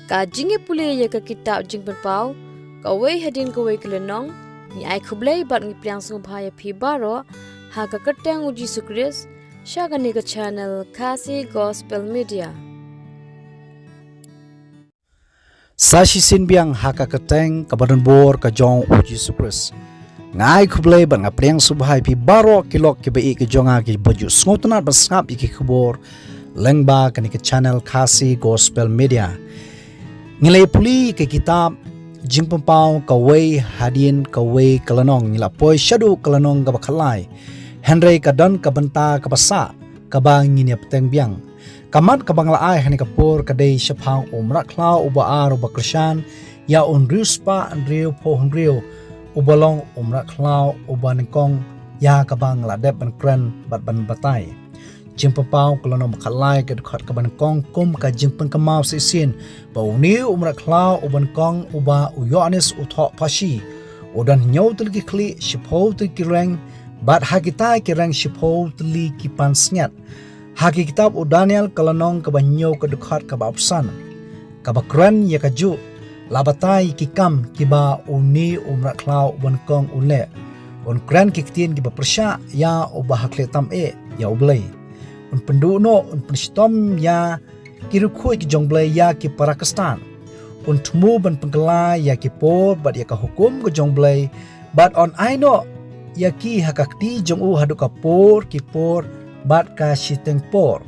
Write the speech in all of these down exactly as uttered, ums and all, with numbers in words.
Ka jingïapule ïa ka kitab Jingpynpaw, kawei hadien kawei ka lynnong, ngi ai khublei bad ngi pdiang sngewbha ïa phi baroh, ha ka kyrteng u Jisu Khrist, sha kane ka channel Khasi Gospel Media. Sa shisien biang ha ka kyrteng kaba donbor ka jong u Jisu Khrist. Nga ai khublei bad nga pdiang sngewbha ïa phi baroh ki lok kiba ïeit ki jong nga kiba ju sngewtynnat ban sngap ïa ki khubor lyngba kane ka channel Khasi Gospel Media. Ngi la ïapule ïa ka kitab Jingpynpaw kawei hadien kawei ka lynnong, ngi la poi shaduh ka lynnong kaba khatlai. Hynrei ka don ka bynta kaba sah kaba ngin ïa bteng biang. Ka mat kaba nga la ai ha kane ka por ka dei shaphang u mrad khlaw uba ar uba kyrshan ïa u hynriew spah hynriewphew hynriew, uba long u mrad khlaw uba nyngkong ïa kaba nga la dep ban kren bad ban batai. Jingpynpaw ka lynnong ba khatlai ka dkhot kaba nyngkong kum ka jingpynkynmaw shisien ba une u mrad khlaw uba nyngkong uba u Ïoannis u thoh pharshi, u don hynñiew tylli ki khlieh, shiphew tylli ki reng, bad ha kita ki reng shiphew tylli ki pansngiat. Ha ki kitab u Daniel ka lynnong kaba hynñiew ka dkhot kaba arphew san, kaba kren ïa kajuh, la batai ïa ki kam kiba une u mrad khlaw uba nyngkong un leh. Un kren ki ktien kiba pyrshah ïa uba ha khlieh tam eh ïa U Blei. Un pynduh noh, un pynshitom ïa ki riewkhuid ki jong U Blei, ïa ki para Khristan. Un thmu ban pynkylla ïa ki por bad ïa ka hukum ka jong U Blei, bad un ai noh ïa ki ha ka kti jong u haduh ka por ki por bad ka shiteng por.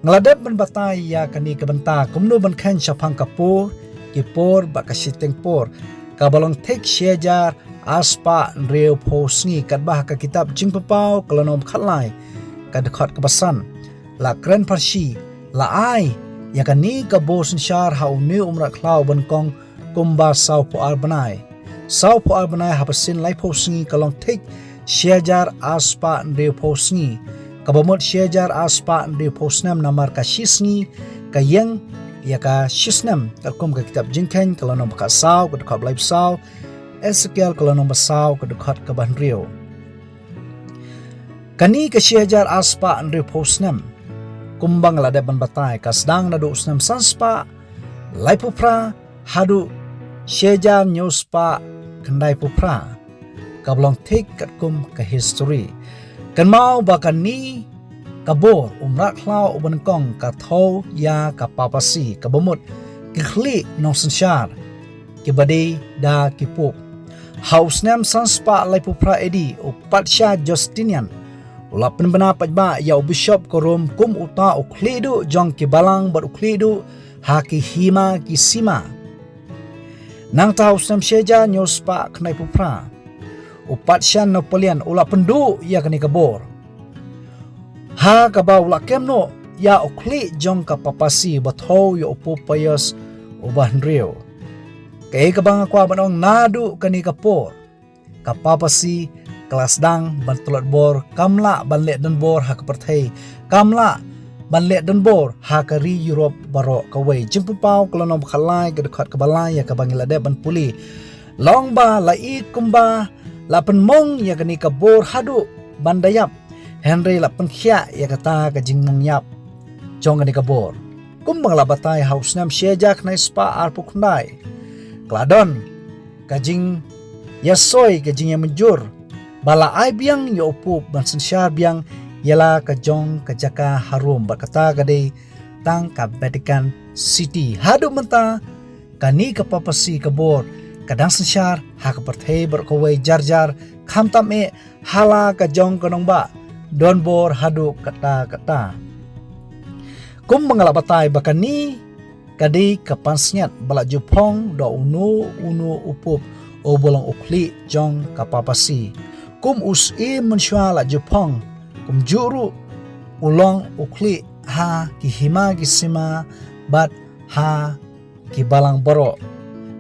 Nga la dep ban batai ïa kane ka bynta kumno ban kheiñ shaphang ka por, ki por bad ka shiteng por, kaba long thik shi hajar ar spah hynriewphew sngi, katba ha ka kitab Jingpynpaw ka lynnong ba khatlai ka dkhot kaba san, la kren pharshi, la ai ïa kane ka bor synshar ha une u mrad khlaw uba nyngkong kumba sawphew ar bnai. Sawphew ar bnai haba sien laiphew sngi ka long thik shi hajar ar spah hynriewphew sngi. Kaba mut shi hajar ar spah hynriewphew snem, namar ka shi sngi ka ïeng ïa ka shi snem, katkum ka kitab Jingkheiñ ka lynnong ba khatsaw ka dkhot ba laiphew saw, Esekiel ka lynnong ba saw ka dkhot kaba hynriew. Kane ka shi hajar ar spah hynriewphew snem, kumba nga la dep ban batai, ka sdang naduh u snem san spah laiphew phra haduh shi hajar hynñiew spah khyndaiphew phra, kaba long thik katkum ka histori. Kynmaw ba kane ka bor, u mrad khlaw uba nyngkong, ka thew ïa ka papasi, kaba mut ki khlieh nongsynshar kiba dei da ki pop. Ha u snem san spah laiphew phra A D, u Patsha Justinian u la pynbna paidbah ïa u bishop ka Rom kum uta u khlieh duh jong ki balang bad u khlieh duh ha ki hima ki sima. Nangta u snem shi hajar hynñiew spah khyndaiphew phra, u Patsha Napoleon u la pynduh ïa kane ka bor, ha kaba u la kem noh ïa u khlieh jong ka papasi ba thew ïa u Pope Pius uba hynriew. Kaei kaba nga kwah ban ong, naduh kane ka por, ka papasi ka la sdang ban tlot bor, kam lah ban leh donbor ha ka pyrthei, kam lah ban leh donbor ha ka ri Europe baroh kawei. Jingpynpaw ka lynnong ba khatlai ka dkhot kaba lai ïa kaba ngi la dep ban pule. Long ba la i kumba la pynmong ïa kane ka bor haduh ban da ïap, hynrei la pynkhiah ïa kata ka jingmong ïap jong kane ka bor. Kumba nga la batai, ha u snem shi hajar khyndai spah arphew khyndai, ka la don ka jingïasoi, ka jingïamynjur ba la ai biang ïa u Pope ban synshar biang ïa la ka jong ka jaka ha Rom, bad kata ka dei tang ka Vatican City. Haduh mynta kane ka papasi ka bor ka dang synshar ha ka pyrthei baroh kawei jar jar, khamtam eh ha la ka jong ka nongbah donbor haduh katta katta. Kumba nga la batai ba kane ka dei ka pansngiat ba la ju phong da uno uno u Pope uba long u khlieh jong ka papasi. Kum u syiem mynshuwa la ju phong, kumjuh ruh u long u khlieh ha ki hima ki sima bad ha ki balang baroh.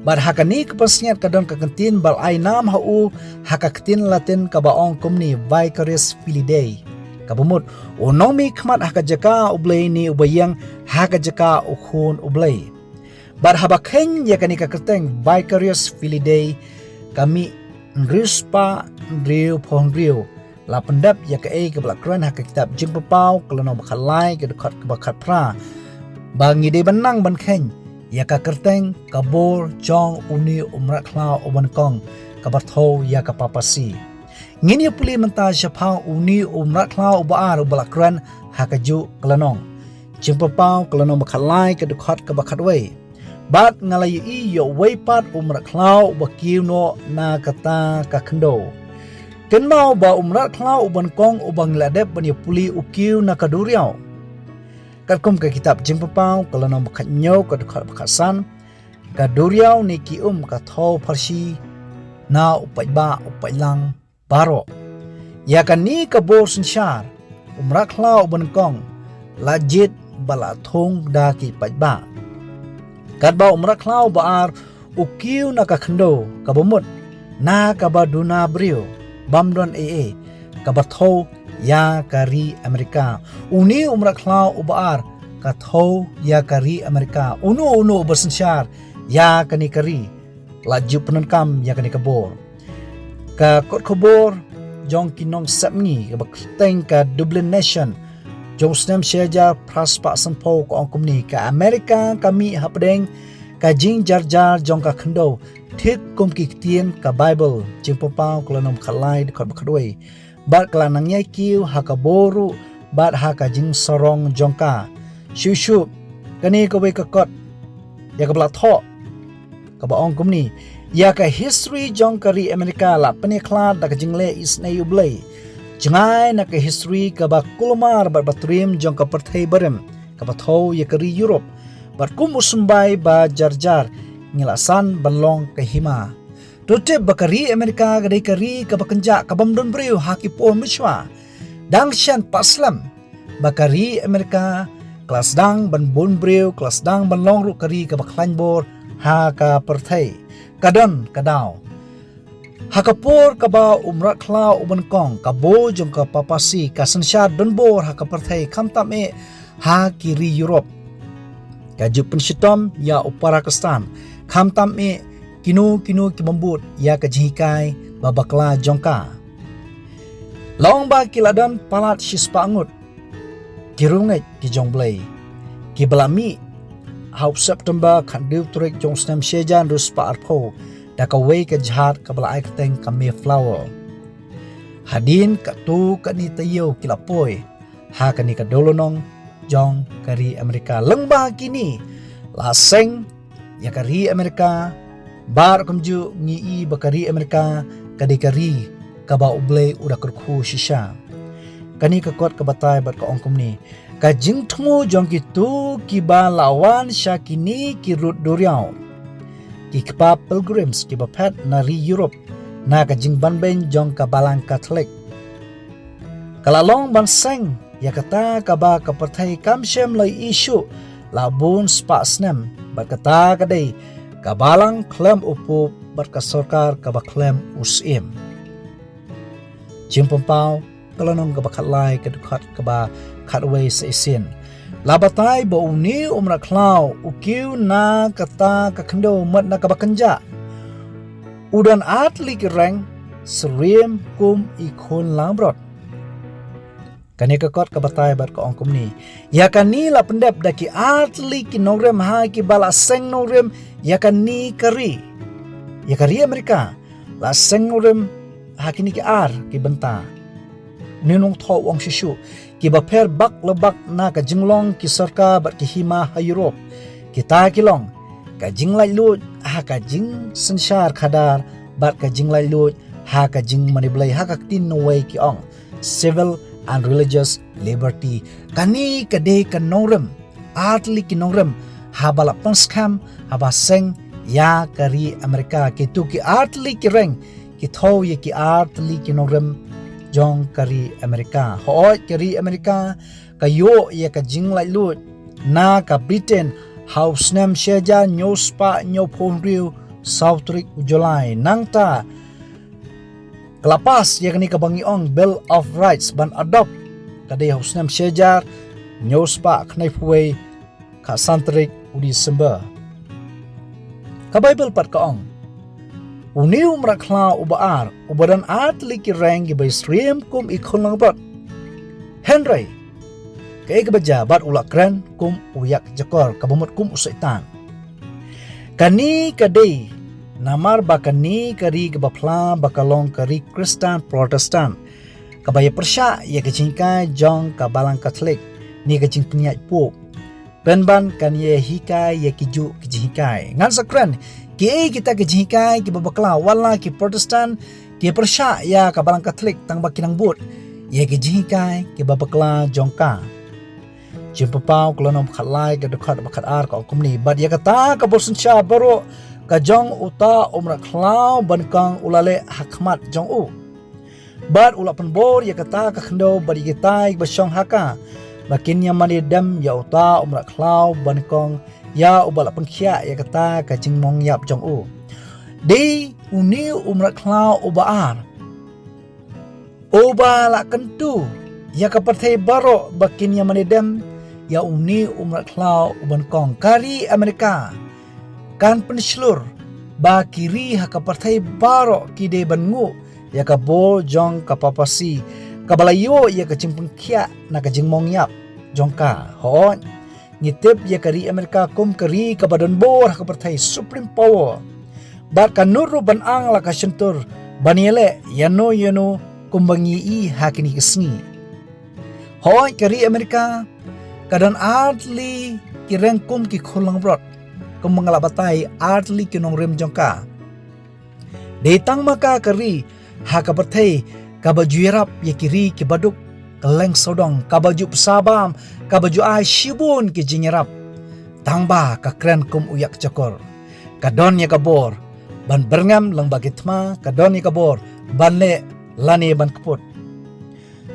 Bad ha kane ka pansngiat ka don ka kyntien ba la ai nam ha u ha ka ktien Latin kaba ong kumne, Vicarius Filii Dei, kaba mut u nongmihkhmat ha ka jaka U Blei ne uba ïeng ha ka jaka U Khun U Blei. Bad haba kheiñ ïa kane ka kyrteng Vicarius Filii Dei, ka mih hynriew spah hynriewphew hynriew, la pyndep ïa kaei kaba la kren ha ka kitab Jingpynpaw ka lynnong ba khatlai ka dkhot kaba khatphra, ba ngi dei ban nang ban kheiñ ïa ka kyrteng ka bor jong une u mrad khlaw uba nyngkong kaba thew ïa ka papacy. Ngin ïa pule mynta shaphang une u mrad khlaw uba ar uba la kren ha kajuh ka lynnong. Jingpynpaw ka lynnong ba khatlai ka dkhot kaba khatwei. Bad nga la ïohi ïa uwei pat u mrad khlaw uba kiew noh na kata ka khyndew. Kynmaw ba u mrad khlaw uba nyngkong uba ngi la dep ban ïa pule u kiew na ka duriaw. Katkum ka kitab Jingpynpaw ka lynnong ba khathynñiew ka dkhot ba khatsan, ka duriaw ne ki um ka thew pharshi na u paidbah u paidlang baroh. Ïa kane ka bor synshar u mrad khlaw uba nyngkong la jied bad la thung da ki paidbah. Katba u mrad khlaw uba ar u kiew na ka khyndew kaba mut na kaba duna briew bym don ei ei, kaba thew ïa ka ri Amerika. Une u mrad khlaw uba ar ka thew ïa ka ri Amerika. Uno uno uba synshar ïa kane ka ri la ju pyndonkam ïa kane ka bor. Ka kot khubor jong ki nongsep ngi kaba kyrteng ka Dublin Nation jong u snem shi hajar phra spah sanphew ka ong kumne: Ka Amerika ka mih hapdeng ka jingjarjar jong ka khyndew, thik kum ki ktien ka Baibl. Jingpynpaw ka lynnong ba khatlai dkhot ba khatwei. Bad ka la nang ïai kiew ha ka bor ruh bad ha ka jingsarong jong ka. Shuh shuh, kane kawei ka kot ïa kaba la thoh kaba ong kumne: Ïa ka history jong ka ri Amerika la pynïakhlad da ka jingleh isynei U Blei. Jngai na ka history kaba kulmar bad ba triem jong ka pyrthei barim kaba thew ïa ka ri Europe. Bad kum u symbai ba jarjar ngi la san ban long ka hima. To tip ba ka ri Amerika ka dei ka ri kaba kynjah, kabym don briew ha ki por mynshuwa. Dang shen pat slem ba ka ri Amerika ka la sdang ban bun briew, ka la sdang ban long ruh ka ri kaba khlaiñ bor ha ka pyrthei. Ka don ka daw. Ha ka por kaba u mrad khlaw uba nyngkong, ka bor jong ka papacy, ka synshar donbor ha ka pyrthei, khamtam eh ha ki ri Europe. Ka ju pynshitom ïa u para khristan, khamtam eh kino kino ki bym bud ïa ka jinghikai ba bakla jong ka. Long ba ki la don palat shispah ngut ki riewngeit ki jong U Blei kiba la mih ha u September khathynriew tarik jong u snem shi hajar hynriew spah arphew da kawei ka jhad kaba la ai kyrteng ka Mayflower. Hadien katto katne taïew ki la poi ha kane ka dewlynnong jong ka ri Amerika. Lyngba kine la seng ïa ka ri Amerika, bad kumjuh ngi i ba ka ri Amerika ka dei ka ri kaba U Blei u da kyrkhu shisha. Kane ka kot ka batai bad ka ong kumne: Ka jingthmu jong kito kiba la wan sha kine ki rud duriaw, ki kpa pilgrims kiba phet na ri Europe na ka jingbanbeiñ jong ka Balang Katholik, ka la long ban seng ïa kata kaba ka pyrthei kam shym la ïohi shuh la bun spah snem, bad kata ka dei ka Balang khlem u Pope bad ka sorkar kaba khlem u Syiem. Jingpynpaw ka lynnong kaba khatlai, ka dkhot kaba khatwei sa shisien, la batai ba une u mrad khlaw u kiew na kata ka khyndew, mut na kaba kynjah. U don artylli ki reng, syriem kum i khun langbrot. Kane ka kot ka batai bad ka ong kumne: Ïa kane la pyndep da ki artylli ki nongrim ha kiba la seng nongrim ïa kane ka ri. Ïa ka ri Amerika la seng nongrim ha kine ki ar ki bynta. Une u nongthoh u ong shuh shuh, kiba pher bak la bak na ka jinglong ki sorkar bad ki hima ha Europe. Kita ki long ka jinglaitluid ha ka jingsynshar khadar bad ka jinglaitluid ha ka jingmane Blei, ha ka ktien nongwei ki ong civil and religious liberty. Kane ka dei ka nongrim, artylli ki nongrim haba la pynskhem, haba seng ïa ka ri Amerika. Kito ki artylli ki reng ki thew ïa ki artylli ki nongrim jong ka ri Amerika. Hooid, ka ri Amerika ka ïoh ïa ka jinglaitluid na ka Britain ha u snem shi hajar hynñiew spah hynñiewphew hynriew, saw tarik u July. Nangta ka la pass ïa kane kaba ngi ong Bill of Rights ban adopt, ka dei ha u snem shi hajar hynñiew spah khyndaiphew wei, khatsan tarik u December. Ka Baibl pat ka ong, une u mrad khlaw uba ar, uba don artylli ki reng kiba syriem kum i khun langbrot. Hynrei kaei kaba jia? Bad u la kren kum u ïakjakor, kaba mut kum u Soitan. Kane ka dei namar ba kane ka ri kaba phla ba ka long ka ri Khristan Protestant, kaba ïa pyrshah ïa ka jinghikai jong ka Balang Katholik ne ka jingpynïaid Pope. Pynban kan ïa hikai ïa ki juh ki jinghikai. Ngan sa kren kiei kita ki jinghikai kiba bakla, wat la ki Protestant ki pyrshah ïa ka Balang Katholik tang ba ki nang bud ïa ki jinghikai kiba bakla jong ka. Jingpynpaw ka lynnong ba khatlai ka dkhot ba khatar ka ong kumne: Bad ïa kata ka bor synshar baroh ka jong uta u mrad khlaw banyngkong u la leh ha khmat jong u. Bad u la pynbor ïa kata ka khyndew bad ïa kitai ba shong ha ka, ba kin ïa mane dem ïa uta u mrad khlaw banyngkong ïa uba la pynkhiah ïa kata ka jingmong ïap jong u. Dei une u mrad khlaw uba ar, uba la kyntu ïa ka pyrthei baroh ba kin ïa mane dem ïa une u mrad khlaw u banyngkong. Ka ri Amerika kan pynshlur ba ki ri ha ka pyrthei baroh ki dei ban nguh ïa ka bor jong ka papacy kaba la ïoh ïa ka jingpynkhiah na ka jingmong ïap jong ka. Hooid, ngi tip ïa ka ri Amerika kum ka ri kaba don bor ha ka pyrthei, supreme power. Bad ka nud ruh ban ang la ka shyntur ban ïaleh ïano ïano kumba ngi i ha kine ki sngi. Hooid, ka ri Amerika ka don artylli ki reng kum ki khun langbrot, kumba nga la batai, artylli ki nongrim jong ka. Dei tang ma ka ka ri ha ka pyrthei kaba ju ïarap ïa ki ri kiba duk kylleng sawdong, kaba ju pynsa bam, kaba ju ai shibun ki jingïarap. Tang ba ka kren kum u ïakjakor. Ka don ïa ka bor ban byrngem lyngba ki thma, ka don ïa ka bor ban leh lane ban kput.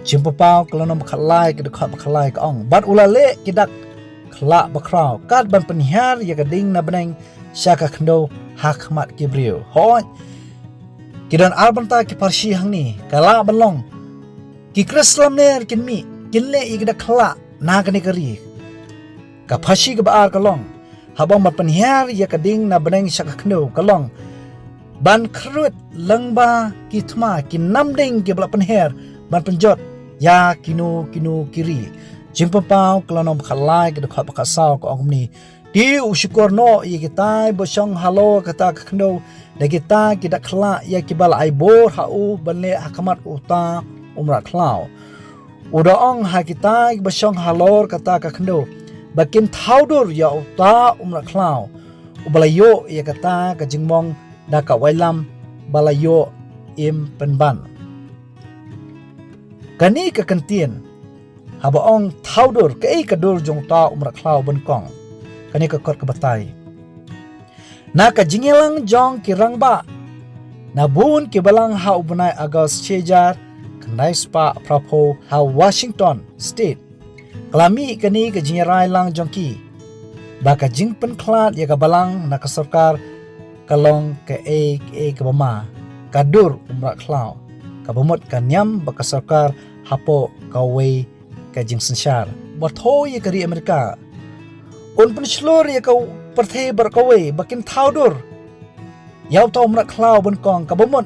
Jingpynpaw ka lynnong ba khatlai ka dkhot ba khatlai ka ong: Bad u la leh ki dak khyllah bakhraw kat ban pynhiar ïa ka ding na bneng sha ka khyndew ha khmat ki briew. Hooid, ki don ar bynta ki pharshi hangne, ka lah ban long ki Khrist lamler kin mih, kin leh ïa ki dak khyllah na kane ka ri. Ka pharshi kaba ar ka long, haba ong ban pynhiar ïa ka ding na bneng sha ka khyndew, ka long ban khyrwit lyngba ki thma, ki nam ding kiba la pynher ban pynjot ïa kino kino ki ri. Jingpynpaw ka lynnong ba khatlai ka dkhot ba khatsaw ka ong kumne: Te u shukor noh ïa kitai ba shong halor kata ka khyndew da kita ki dak khyllah ïa kiba la ai bor ha u ban leh ha khmat uta u mrad khlaw. U da ong ha kitai ba shong halor kata ka khyndew ba kin thaw dur ïa uta u mrad khlaw, uba la ïoh ïa kata ka jingmong da ka waitlam ba la ïoh im pynban. Kane ka kyntien haba ong thaw dur, kaei ka dur jong uta u mrad khlaw banyngkong? Kane ka kot ka batai. Na ka jingïalang jong ki rangbah na bun ki balang ha u bnai August shi hajar khyndai spah phra phew ha Washington State, ka la mih kane ka jingïarai lang jong ki ba ka jingpynkhlad ïa ka balang na ka sorkar ka long kaei kaei kaba ma, ka dur u mrad khlaw kaba mut ka niam ba ka sorkar hapoh kawei ka jingsynshar. Ba thoh ïa ka ri Amerika, un pynshlur ïa ka pyrthei baroh kawei ba kin thaw dur ïa uta u mrad khlaw banyngkong, kaba mut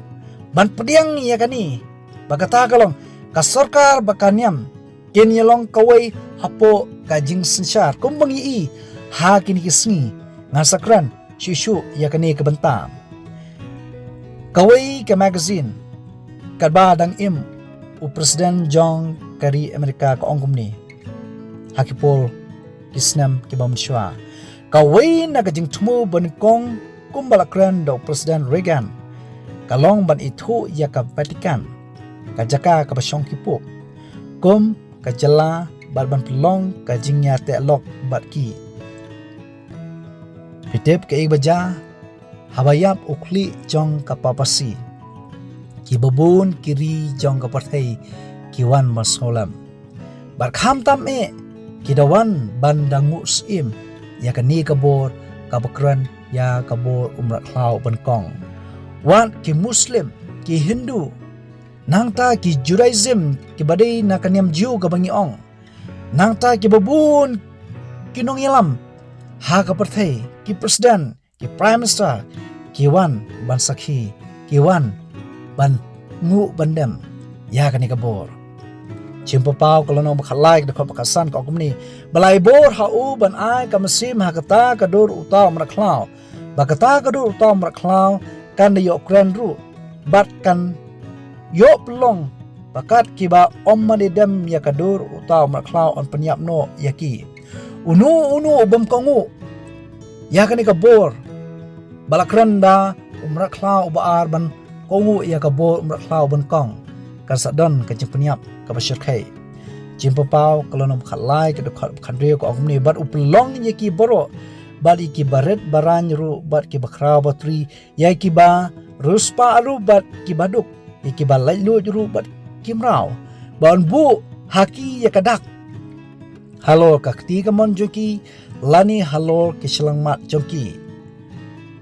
ban pdiang ïa kane ba kata ka long ka sorkar ba ka niam kin ïa long kawei hapoh ka jingsynshar kumba ngi i ha kine ki sngi. Ngan sa kren shuh shuh ïa kane ka bynta. Kawei ka magazine katba dang im u president jong ka ri Amerika ka ong kumne ha ki por ki snem kiba mynshuwa. Kawei na ka jingthmu banyngkong kumba la kren da u President Reagan ka long ban ithuh ïa ka Vatican, ka jaka kaba shong ki pope, kum ka jylla bad ban pynlong ka jingïateh lok bad ki. Phi tip kaei ba jia? Haba ïap u khlieh jong ka papacy, kiba bun ki ri jong ka pyrthei ki wan ban sngewlem. Bad khamtam eh, ki da wan ban da nguh syiem ïa kane ka bor kaba kren ïa ka bor u mrad khlaw banyngkong. Wat ki Muslim, ki Hindu, nangta ki Judaism kiba dei na ka niam Jiw kaba ngi ong, nangta kiba bun ki nongïalam ha ka pyrthei, ki president, ki prime minister, ki wan ban sakhi, ki wan ban nguh ban dem ïa kane ka bor. Jingpynpaw ka lynnong ba khatlai ka dkhot ba khatsan ka ong kumne: Ba la ai bor ha u ban ai ka mynsiem ha kata ka dur uta u mrad khlaw, Ba kata ka dur uta u mrad khlaw kan da ïoh kren ruh bad kan ïoh pynlong ba kat kiba ym mane dem ïa ka dur uta u mrad khlaw yn pynïap noh ïa ki. Uno uno u bym kohnguh ïa kane ka bor ba la kren da u mrad khlaw uba ar ban kohnguh ïa ka bor u mrad khlaw u ban kong, kan sa don ka jingpynïap kaba shyrkhei. Jingpynpaw ka lynnong khatlai ka dkhot khathynriew ka ong kumne, bad u pynlong ïa ki baroh bad ïa ki barit baraiñ ruh bad ki bakhraw batri, ïa ki ba riewspah ruh bad ki baduk, ïa ki ba laitluid ruh bad ki mraw, ba un buh ha ki ïa ka dak halor ka kti kamon jong ki lane halor ki shyllangmat jong ki.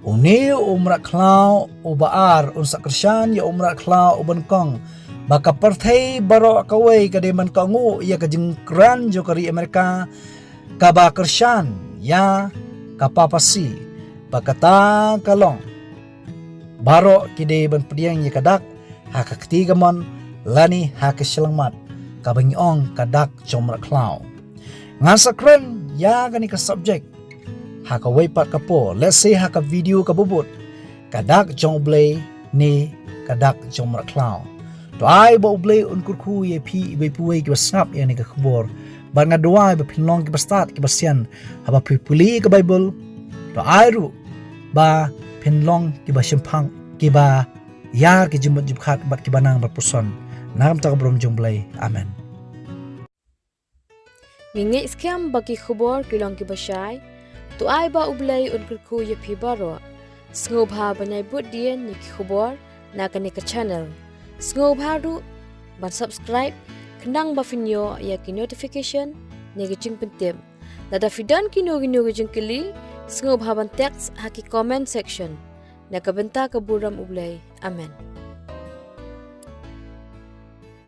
Une u mrad khlaw uba ar un sa kyrshan ïa u mrad khlaw u ban kong ba ka pyrthei baroh kawei ka dei ban kohnguh ïa ka jingkren jong ka ri Amerika kaba kyrshan ïa ka papacy. Ba kata ka long baroh ki dei ban pdiang ïa ka dak ha ka kti kamon lane ha ka shyllangmat, kaba ngi ong ka dak jong u mrad khlaw. Ngan sa kren ïa kane ka subject ha kawei pat ka por, let's say ha ka video kaba bud, ka dak jong U Blei ne ka dak jong u mrad khlaw. To ai ba U Blei un kyrkhu ïa phi iwei pa iwei kiba sngap ïa kane ka khubor. Bad nga duwai ba phin long kiba stad kiba sian haba phi pule ka Baibl. To ai ruh ba phin long kiba shemphang, kiba ïar ki jingmut jingpyrkhat bad kiba nang ban puson. Na ka bynta ka burom jong U Blei. Amen. Ngi ngeit skhem ba ki khubor ki long kiba shai. To ai ba U Blei un kyrkhu ïa phi baroh. Sngewbha ban ïai bud dien ïa ki khubor na kane ka channel. Sngewbha ruh ban subscribe khnang ba phin ïoh ïa ki notification ne ki jingpyntip. Lada phi don kino kino ki jingkylli, sngewbha ban text ha ki comment section. Na ka bynta ka burom U Blei. Amen.